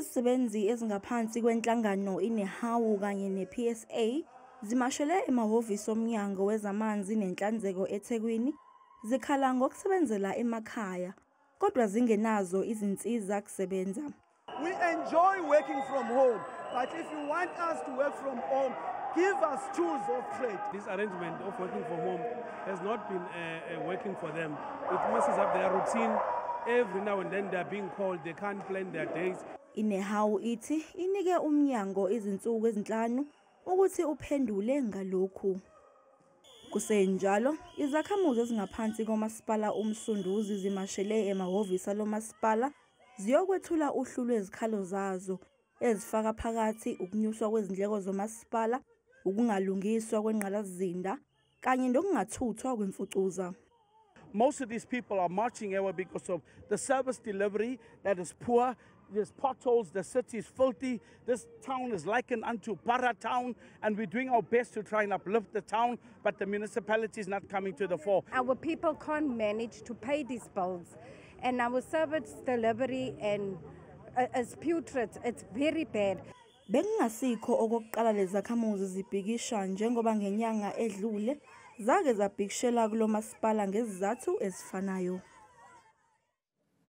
Izisebenzi ezingaphansi kwenhlangano iNehawu kanye ne-PSA zimashele emahhovisi omnyango wezamanzi nenhlanzeko eThekwini zikhala ngokusebenzela emakhaya kodwa zingenazo izinsiza kusebenza. We enjoy working from home, but if you want us to work from home, give us tools of trade. This arrangement of working from home has not been working for them. It messes up their routine. Every now and then they're being called, they can't plan their days. INehawu ithi inike umnyango izinsuku ezinhlanu ukuthi uphendule ngalokhu. Kusenjalo, izakhamuzi ezingaphansi komasipala uMsunduzi zimashele emahhovisi alomasipala ziyokwethula uhlu lwezikhalo zazo ezifaka phakathi ukunyuswa kwezindleko zomasipala, ukungalungiswa kwengqalasizinda kanye nokungathuthwa kwemfucuza. Most of these people are marching here because of the service delivery that is poor. There's potholes, the city is filthy. This town is likened unto Para town, and we're doing our best to try and uplift the town, but the municipality is not coming to the fore. Our people can't manage to pay these bills, and our service delivery and is putrid. It's very bad. Bekungasikho okokuqala lezakhamuzi zibhikisha njengoba ngenyanga edlule zake zabhikishela kulo masipala ngezizathu ezifanayo.